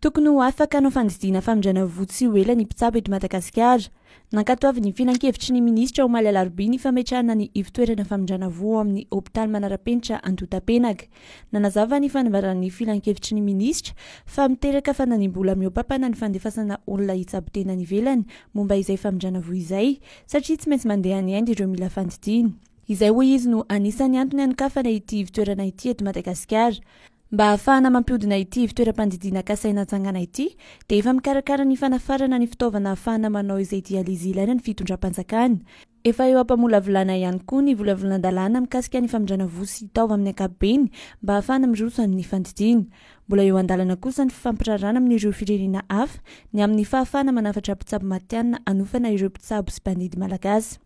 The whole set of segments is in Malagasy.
Tokony ho afaka hanao fandidiana famindrana voa tsy ho ela ny mpitsabo eto Madagasikara. Nankatoavin'ny filankevitry ny minisitra omaly alarobia ny fametrahana ny ivotoerana famindrana voa ao amin'ny hopitaly manara-penitra Andohatapenaka. Nanazava ny fanambaran'ny filankevitry ny minisitra fa miteraka fandaniam-bola mihoa-papana ny fandefasana olona hitsabo tena any ivelany momba izay famindrana voa izay satria tsy maintsy mandeha any Inde ireo mila fandidiana. Izay hoy izy no anisan'ny antony hanokafana ity ivotoerana ity eto Madagasikara. Mba hahafahana mampihodina ity ivontoeram-pandidiana kasaina hatsangana ity dia efa mikarakara ny fanafarana ny fitaovana hahafahana manao izay dialyse ilaina ny fitondram-panjakana. Efa eo am-pamolavolana ihany koa ny volavolan-dalàna mikasika ny famindrana voa sy taova amin'ny ankapobeny mba hahafahana miroso amin'ny fandidiana. Mbola eo an-dalana kosa ny fifampiraharahana amin'ireo firenena hafa ny amin'ny fahafahana manafatra mpitsabo matihanina hanofana ireo mpitsabo sy mpandidy malagasy.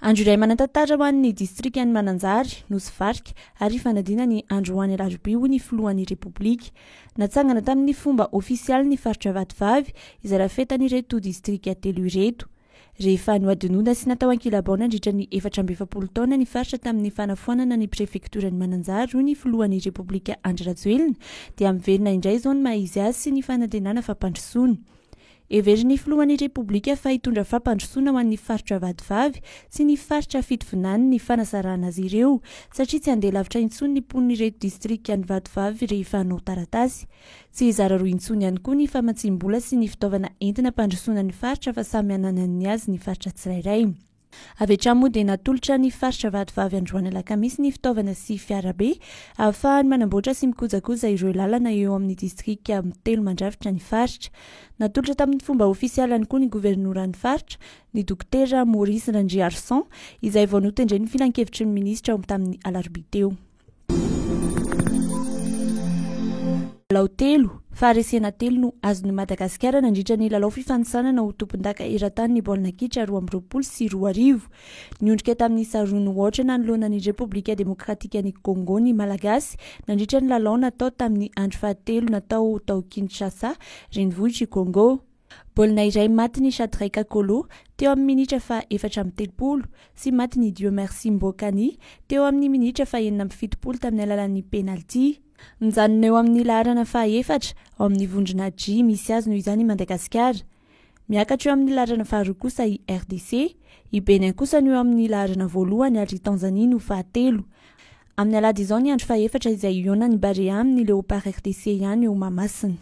Andro iray manan-tantara ho an'ny distrikan'i Mananjary, Nosy Varika ary fanadina ny androany alarobia hoy ny filohan'ny Repoblika. Natsangana tamin'ny fomba ofisialy ny faritra Vatovavy izay rafetan'ireto distrika telo ireto. Rehefa nohadinoina sy natao ankilabao nandritra ny 44 taona ny faritra tamin'ny fanafoanana ny prefektoran'i Mananjary hoy ny filohan'ny Repoblika Andry Rajoelina dia miverina indray izao ny maha izy azy sy ny fanantenana fampandrosoana. Heverin'ny filohan'ny Repoblika fa hitondra fampandrosoana ho an'ny faritra Vatovavy sy ny faritra Fitovinany ny fanasarahana azy ireo satria tsy handeha lavitra intsony ny mponin'ireto distrikan'i Vatovavy rehefa hanao taratasy. Tsy hizara roa intsony ihany koa ny famatsiam-bola sy ny fitaovana entina hampandrosoana ny faritra fa samy hanana ny azy ny faritra tsirairay. Avy hatrany moa dia natolotra ny faritra Vatovavy androany alakamisy ny fitaovana sy fiarabe ahafahany manamboatra sy mikojakoja ireo lalana eo amin'ny distrika telo mandrafitra ny faritra. Natolotra tamin'ny fomba ofisialy ihany koa ny governoran'ny faritra, ny dokotera Maurice Randriarison, izay vao notendren'ny filankevitry ny minisitra tamin'ny alarobia teo. Lalao telo, faharesena telo no azon'i Madagasikara nandritra ny lalao fifanintsanana ho tompondaka eran-tany ny baolina kitra 2022. Niondrika tamin'ny isa roa no aotra nanoloana ny Repoblika Demokratikan'i Congo ny Malagasy nandritra ny lalao natao tamin'ny andro fahatelo natao tao Kinshasa, renivohitr'i Congo. Baolina iray matin'i Shadrack Akolo teo amin'ny minitra faha 34 sy matin'i Dieu Merci Mbokani teo amin'ny minitra faha 76 tamin'ny alalan'ny penalty. Mijanona eo amin'ny laharana faha efatra ao amin'ny vondrona G misy azy noho izany i Madagasikara. Miakatra eo amin'ny laharana faharoa kosa i RDC. I Benin kosa no eo amin'ny laharana voalohany ary i Tanzanie no fahatelo. Amin'ny alahady izao ny andro fahefatra izay hihaonan'ny Barea amin'ny Léopard RDC ihany eo Mahamasina.